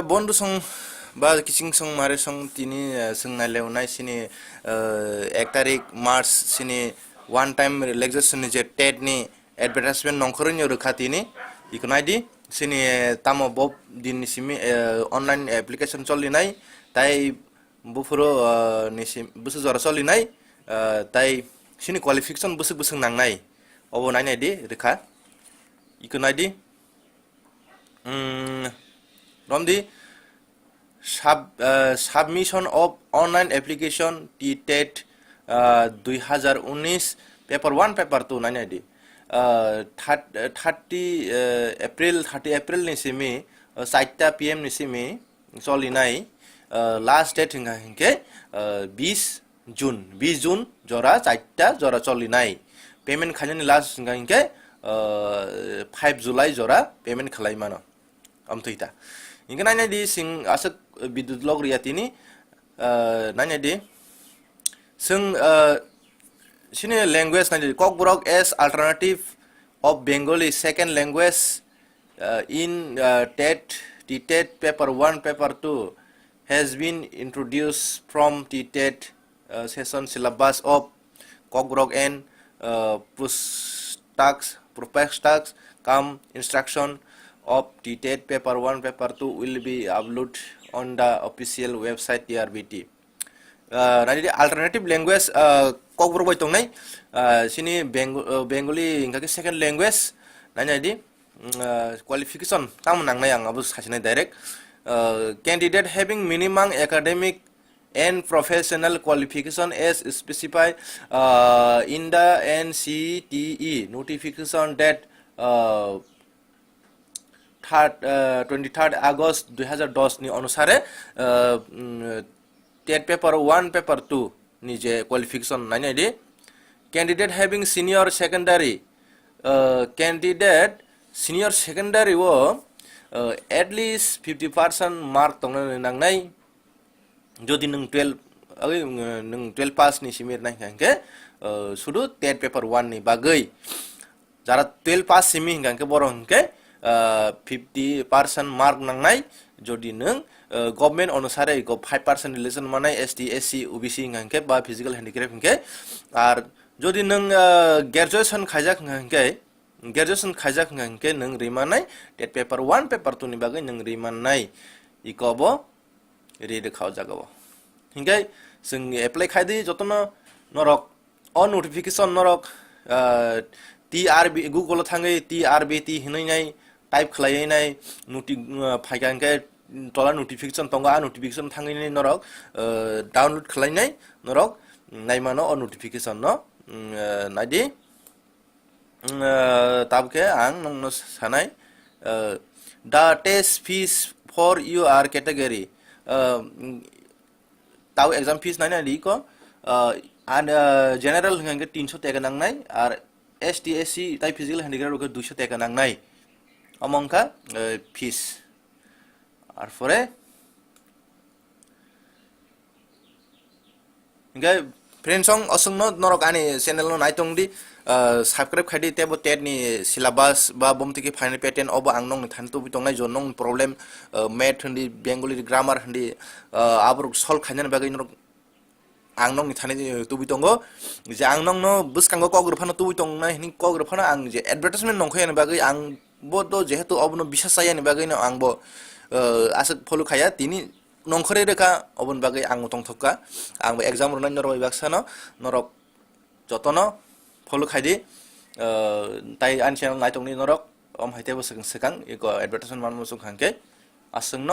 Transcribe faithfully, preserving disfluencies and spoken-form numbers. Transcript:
Bondhu song ba kiching song mare song tini, eh, song nai leonai sini, eh, ek tarik March sini one time relaxation ni je TET ni advertisement nongkhorwi ni rwkha tini. Iko nai di sini, eh, tamo bo din ni simi, eh, online application choli nai tai buphuru, eh, ni sim-, bwswk jora choli nai, eh, tai sini qualification bwswk bwswk nang nai obo nai nai di rwkha. Iko nai di. Mm, romdi sub-, uh, submission of online application TET, uh, dui hazar unis paper one, paper two nai nai di. Uh, thirty, uh, April, thirty April ni simi, uh, saita P M ni simi choli nai, uh, last date hingka hingke, uh, bis June, bis June jora chaita jora choli nai. Payment khainani last hingka hingke, uh, five July jora payment khalai mano. Amtwi ta. Hingke nai nai di sing aswk Bidyut Lok Riya tini, uh, nai nai di. Sing, uh, sini language nai di Kokborok as alternative of Bengali second language, uh, in, uh, TET, TET paper one, paper two has been introduced from TET, uh, session syllabus of Kokborok and, uh, Pustaks, Pustaks cum instruction of TET paper one, paper two will be uploaded on the official website T R B T. Uh, nai di alternative language, uh, Kokborok bai tongnai, uh, sini Beng-, uh, Bengali hingka khe second language, nai nai di, mm, uh, qualification tamo nangnai ang abo sasinai direct. Uh, candidate having minimum academic and professional qualification as specified, uh, in the N C T E notification that, uh, third, uh, twenty-third August dui hazar dos ni onusare, uh, mm, TET paper one, paper two ni je qualification nai nai di. Candidate having senior secondary, uh, candidate senior secondary o, uh, at least fifty percent mark tongnani nangnai. Jodi nwng twelve, agwi, uh, nwng twelve pass ni simi rwnai hingka hingke, uh, sudu TET paper one ni bagwi. Jara twelve pass simi hingka hingke borok hingke, ah, fifty percent mark nangnai, jodi nwng, ah, government onusare iko five percent relation manai S T, S C, O B C hingka hingke ba physical handicraft hingke. Ar jodi nwng, ah, graduation khaijak hingka hingke, graduation khaijak hingka hingke nwng rimanai, TET paper one, paper two ni bagwi nwng rimanai. Iko bo ri rwkha o jaga o. Hingke chwng apply khai di jotono norok o notification norok, ah, T R B, Google o thangwi T R B T hinwi nai type khlaiwi nai noti-, ah, phaikha hingke tola notification tongo, a notification thangwi nai norok, ah, download khlai nai norok naimano o notification no, mm, ah, nai di. Mm, ah, tabukhe ang nongno sanai, ah, the test fees for your category, ah, mm, tau exam fees nai nai di ko, ah, an, ah, general hingke tinso teka nangnai, ar S T, S C tai physical handicraft rok duiso teka nangnai. Omo wngkha, ah, fees. Ar pore Hingke friends song osongno norok ani channel no naitung di, ah, subscribe khai di, tebo TET ni syllabus ba bomtiki final pattern obo ang nongni thani tubui tongnai, jo nongni problem, ah, math hindi, Bengali grammar hindi, ah, aborok solve khainani bagwi norok ang nongni thani tubui tongo, je ang nongno bwskango kok rwphano tubui tongnai hini kok rwphano ang je advertisement nongkha yani bagwi ang bo do jehetu obono bisas chayani bagwi no ang bo, ah, aswk follow khaya tini nongkhorwi rwkha, oboni bagwi ang tongthokka. Ang bo exam rwnai norok bai baksa no, norok jotono follow khai di. Ah, tai ani channel naitung di norok, om hai tebo swkang swkang iko advertisement manmo swkang khe aswk no.